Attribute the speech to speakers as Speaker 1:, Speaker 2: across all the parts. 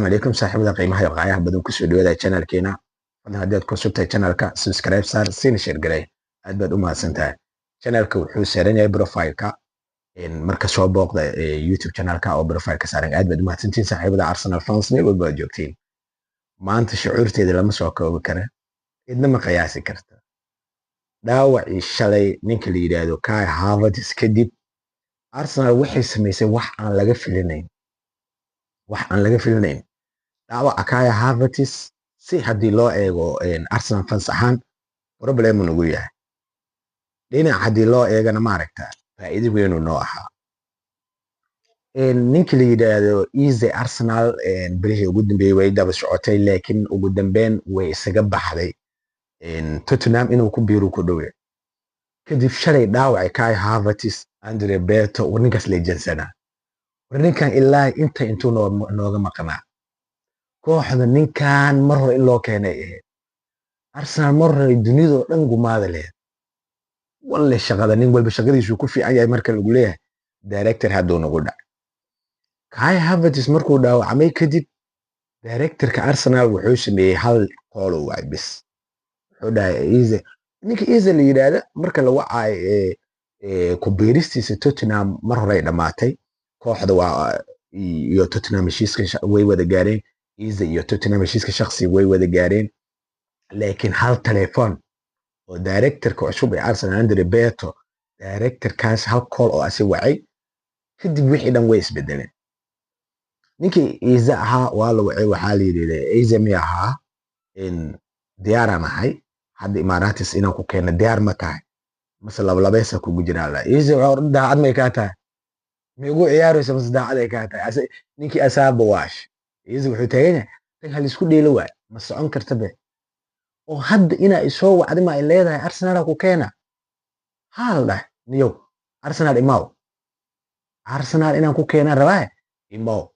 Speaker 1: Calaykum saaxiibada qiimaha iyo qaayaha badan, kusoo dhawaada channelkeena. Fadlan haddii aad ku cusubtahay channelka, subscribe saar, siina share garee. Aad baad u mahadsantahay. Channelka wuxuu saaran yahay profile-ka, marka soo booqda YouTube channelka oo profile-ka saaran. Aad baad u mahadsantihiin saaxiibada Arsenal fans, meel walba aad joogtiin. Maanta shucuurteeda lama soo koobi kara, cidna ma qiyaasi karta. Dhaawacii shalay ninka la yidhaahdo Kai Havertz kadib, Arsenal waxay samaysay wax aan laga filinayn, wax aan laga filinayn. Dhaawaca Kai Havertz, si haddii loo eego Arsenal fans ahaan, problem nagu yahay. Dhinac haddii loo eegana, maaragta, faa'iido weyn noo ahaa. Ninka la yidhaahdo Eze, Arsenal bilihii ugu dambeeyey way daba socotay, laakiin ugu dambeyn way isaga baxday. Tottenham inuu ku biiro ku dhowe. Kadib shalay dhaawacay Kai Havertz, Andre Berto, war ninkaas lejansanaa, war ninkan ilaa inta intuu nooga maqnaa kooxda, ninkan mar hore in loo keenay ahayd. Arsenal mar hore dunidoo dhan gumaada lahayd. Walle shaqada nin walba shaqadiisuu ku fiican yahay. Marka lagu leeyahay director hadduu nagu dhac, Kai Havertz markuu dhaawacmay kadib, directorka Arsenal wuxuu sameeyey hal call oo waay bis. Wuxuu dhahay Eze, ninka Eze la yidhaahda, marka la wacaayo, ku biiristiisa Tottenham mar horey dhammaatay. Kooxda waa iyo Tottenham heshiiska way wada gaareen. Eze iyo Tottenham heshiiska shakhsiga way wada gaareen, laakiin hal telefoon oo directorka cusub ee Arsenal, Andre Berto, directorkaas hal call oo asi wacay kadib, wixii dhan way isbedeleen. Ninkii Eze ahaa waa la wacay. Waxaa la yidhi, "Eze mi ahaa? Diyaaraan ahay hadda Emirates inaan ku keeno. Diyaar ma tahay mase labalabaysa kugu jiraa?" La Eze, "Daacad may kaa tahay? Ma igu ciyaaraysa mase daacad ay kaa tahay?" Ninkii asaaba waash. Eze wuxuu taagan yahay, "Tan hal isku dheelo waay, ma socon karta be oo hadda inaa isoo wacdi ma ay leedahay Arsenal ku keena." Haa, la dhahay, "Niyow, Arsenal imaw, Arsenal inaan ku keenaan rabaa, imaw."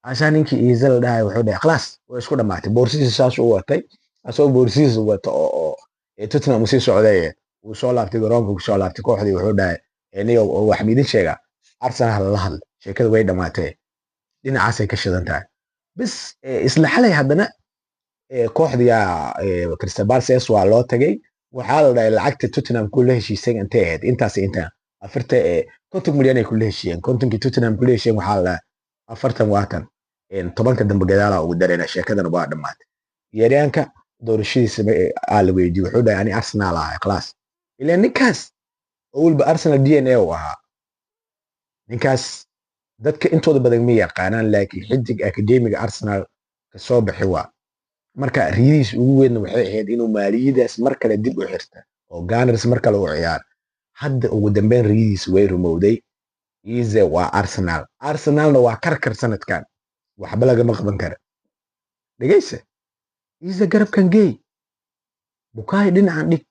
Speaker 1: Asaa ninkii Eze la dhahay wuxuu dhahay, "Khalaas, way isku dhamaatay." Boorsidiisa saas u watay, asagoo boorsidiisa wata oo Tottenham usii socday, wuu soo laabtay, garoonka ku soo laabtay kooxdii. Wuxuu dhahay, "Niyow, wax ma idin sheegaa? Arsenal lala hadla, sheekada way dhamaatay, dhinacaasay ka shidan tahay bis." Isla xalay haddana kooxdiyaa Crystal Palace waa loo tagay. Waxaa la dhahay, "Lacagta Tottenham kula heshiisay intay ahayd?" "Intaas, inta afarta 50 milyan ay kula heshiiyeen." 50kii Tottenham kula heshiiyeen, waxaa la dhahay, "40 waatan, 10ka dambe gadaala ugu darayna." Sheekadana waa dhammaatay. Ciyaaryahanka doorashadiisa aa la weydiiyey, wuxuu dhahay, "Ani Arsenal ahay, khalaas." Ilaa ninkaas awalba Arsenal DNA u ahaa. Ninkaas dadka intooda badan ma yaqaanaan, laakiin xidig academyga Arsenal kasoo baxi waa. Marka riyadiis ugu weynna waxay ahayd inuu maaliyadaas mar kale dib u xirta oo Gunners mar kale u ciyaar. Hadda ugu dambeyn riyadiis way rumowday. Eze waa Arsenal, Arsenalna waa karkar sanadkan, waxba lagama qaban kara. Dhegeysa, Eze garabkan geey, Bukayo dhinacan dhig,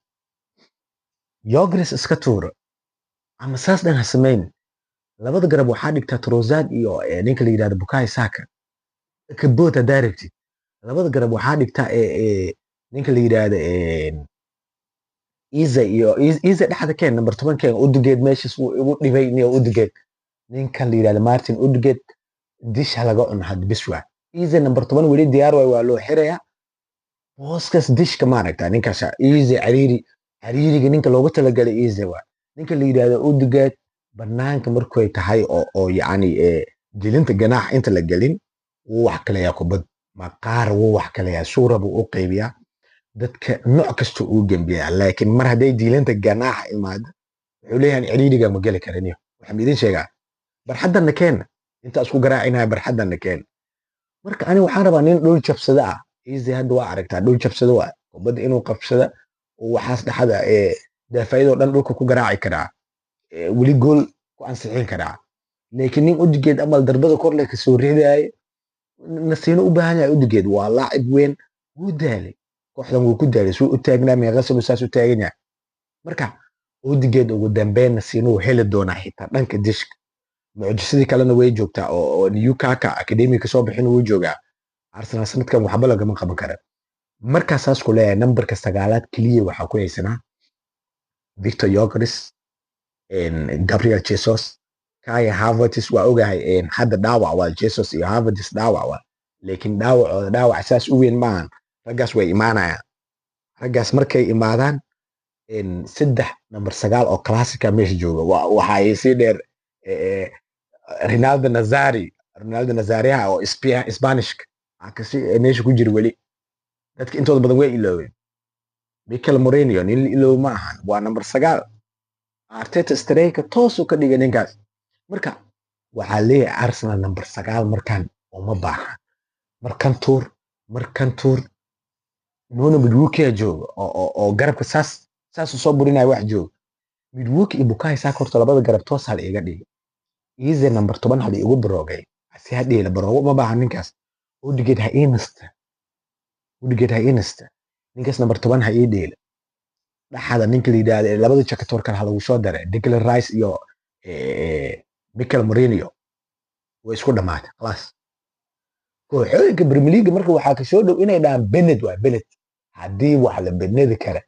Speaker 1: Gyökeres iska tuura ama saas dhan ha samayn. Labada garab waxaa dhigtaa Trossard iyo ninka la yidhahdo Bukayo Saka. Kaboot haddaa rabtid, labada garab waxaa dhigtaa ninka la yidhahdo Eze, iyo Eze dhexda keen, number 10 keen. Odegaard meeshaas wuu igu dhibay niyo. Odegaard, ninkan la yidhahdo Martin Odegaard, dish ha laga cuno hadda bis waa. Eze number 10 weli diyaar waay, waa loo xirayaa booskaas dishka, maaragta. Ninkaas Eze cariiri, cariiriga ninka loogu talagalay Eze waa. Ninka la yidhahdo Odegaard banaanka markay tahay oo yacni dilinta ganaax inta la gelin, wuu wax kalayaa kubad maqaar, wuu wax kalayaa, suura buu u qaybiyaa dadka, nooc kasta uu gembiyaa. Laakiin mar hadday diilinta ganaaxa imaado, wuxuu leeyahay, "Ciriiriga ma geli karaniyo." Waxaan idin sheegaa, barxaddanna keena, inta isku garaacinaya barxaddanna keena. Marka ani waxaan rabaa nin dhul jabsada ah. Eze hadda waa aragtaa, dhul jabsada waa kubadda inuu qabsada oo waxaas dhexda ee daafayadoo dhan dhulka ku garaaci karaa, weli gool ku ansixin karaa. Laakiin nin Odegaard amal darbada kor leh kasoo ridaayo, nasiino u baahan yahay. Odegaard waa laacib weyn, wuu daalay, kooxdan wuu ku daalay. Suu u taagnaa, meeqa sano saas u taagan yahay? Marka Odegaard ugu dambeyn nasiino uu heli doonaa, xitaa dhanka dishka. Mucjisadii kalena way joogtaa oo Newkaka academy kasoo bixin wuu joogaa. Arsenal sanadkan waxba lagama qaban kara. Markaa saas ku leeyahay, nambarka 9aad keliya waxaa ku haysanaa Victor Gyökeres, Gabriel Jesus, Kai Havertz. Waa ogahay hadda dhaawac waa Jesus iyo Havertz, dhaawac waa. Laakiin dhaawacooda dhaawac saas u weyn maahan. Raggaas way imaanayaan. Raggaas markay imaadaan, 3 number 9 oo classica meesha jooga. Waxaa sii dheer Ronaldo Nazari, Ronaldo Nazariha oo Spanishka kasi meesha ku jira. Weli dadka intooda badan way iloobeen. Mikel Merino nin la iloobo ma ahan, waa number 9. Arteta striker toosuu ka dhigay ninkaas. Marka waxaa leeyahay Arsenal number 9 markaan uma baahan. Markan tuur, markan tuur, Noni Madueke jooga oo garabka saas saas u soo burinaya wax jooga. Madueke iyo Bukayo Saka horta labada garab toos hal iga dhigay. Eze number 10 hal igu baroogay, si ha dheela, baroogo uma baahan ninkaas. Odegaard ha ii nasta, Odegaard ha ii nasta, ninkaas number 10 ha ii dheela. Dhaxada ninka la yidhaahdo labada jakator kale ha lagu soo daray, Declan Rice iyo Mikel Merino, way isku dhamaatay, khalaas. Kooxooyinka Premier League marka waxaa kasoo dhow inay dhahaan Bennett waa Bennett. Haddii wax la benedi kara,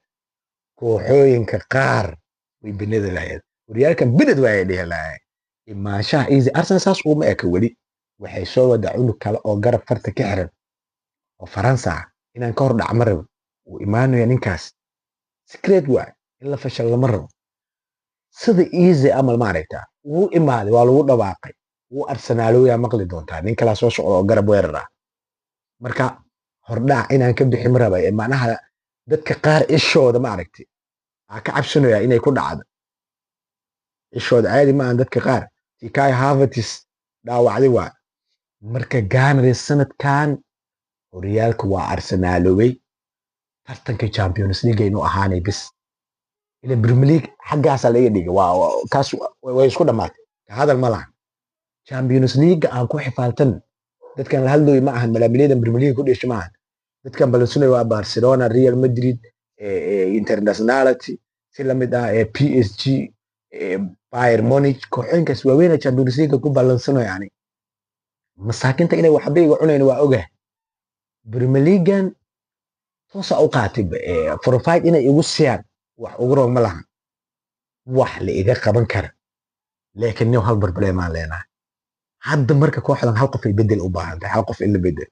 Speaker 1: kooxooyinka qaar way benedi lahayd horyaalkan. Bennett waa dhihi lahayd imaanshaha Eze Arsenal saas uma eka. Weli waxay soo wadaa cunug kale oo garab farta ka xiran oo Faransa ah. Inaan ka hor dhac ma rabo, wuu imaanaya ninkaas. Secret waay, in la fashal lama rabo. Sida Eze amal ma aragtaa, wuu imaaday, waa lagu dhawaaqay, wuu arsenaalooyaa. Maqli doontaa nin kalaa soo socda oo garab weerar ah. Marka hordhac inaan ka bixi ma raba. Macnaha dadka qaar ishooda ma aragti aa ka cabsanaya inay ku dhacdo. Ishooda caadi ma ahan dadka qaar. Kai Havertz dhaawacday waa. Marka Gunners sanadkan horyaalka waa arsenaaloobay, tartanka Champions League aynu ahaanay bis. Ila Premier League xaggaasaa laga dhigay, waa kaas way isku dhamaatay, ka hadal ma lahan. Champions League aan ku xifaaltan. Dadkan la hadlooyo ma ahan malaamilyadan Premier League ku dheesho ma ahan. Dadkan balansunaya waa Barcelona, Real Madrid, internationality si lamid ah, PSG, Bayern Munich, kooxooyinkaas waaweyn ee Champions League ku balansanayo. Yani masaakinta inay waxba iga cunayn waa ogahay. Premier League-gan toosa u qaatay provide inay igu siiyaan wax ugu roog ma lahan, wax la iga qaban kara. Laakiin nin hal problem aan leenahay hadda. Marka kooxdan hal qof ay bedel u baahan tahay, hal qof in la bedel.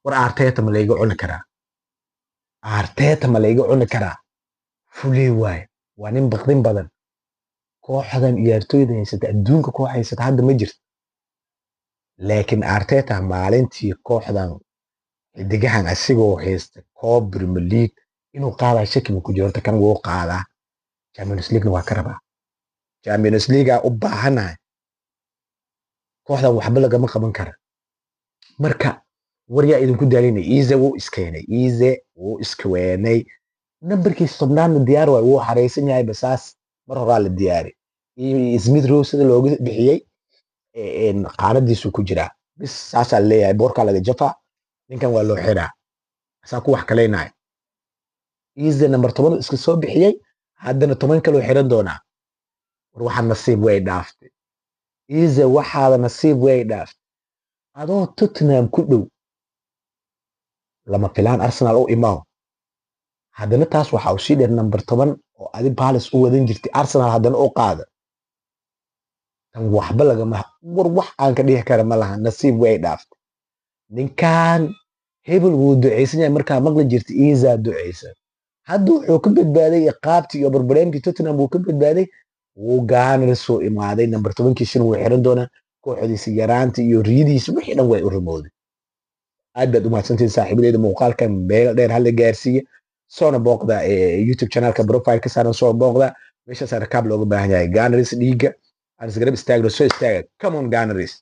Speaker 1: War Arteta ma layga cuni karaa? Arteta ma layga cuni karaa? Fuley waaye, waa nin baqdin badan. Kooxdan ciyaartooyda haysata, adduunka koox haysata hadda ma jirto. Laakiin Arteta maalintii kooxdan xidigahan asigoo haysta koob Premier League inuu qaadaa shaki ma ku jiro. Horta kan wuu qaadaa, Champions League waa ka rabaa, Champions League u baahanahay. Kooxdan waxba lagama qaban kara. Marka war yaa idinku daalinay, Eze wuu iskeenay, Eze wuu iskeenay. Nambarkiisa 10aadna diyaar waay, wuu xareysan yahay basaas, mar horaa la diyaari. Smith Rowe sida looga bixiyey qaanadiisu ku jiraa bis, saasaa leeyahay. Boorkaa laga jafaa, ninkan waa loo xiraa, saa ku wax kalaynaya. Eze number 10 iska soo bixiyey, haddana 10 kaloo xiran doonaa. War waxaa nasiib way dhaaftay Eze, waxaada nasiib way dhaaftay. Adoo Tottenham ku dhow lama filaan Arsenal u imaaw. Haddana taas waxa uu sii dheer number 10 oo adi Palace u wadan jirtay Arsenal haddana u qaada. Tan waxba lagama war, wax aan ka dhihi kara ma laha. Nasiib way dhaaftay ninkan. Hebel wuu ducaysan yahay markaa maqli jirtay, Eze ducaysan. Hadda wuxuu ka badbaaday iqaabtii iyo barbareemkii Tottenham wuu ka badbaaday, wuu Gunners soo imaaday. Number 10kiisana wuu xiran doonaa. Kooxdiisa yaraanta iyo riyadiisa wixii dhan way u rumowday. Aad baad u mahadsantihiin saaxiibadeeda. Muuqaalkan meel dheer hala gaarsiiya, soona booqda YouTube channelka profile ka saaran, soo booqda meeshaas. Rakaab looga baahan yahay Gunners dhiigga aan isgarab istaagno. Soo istaaga, come on Gunners.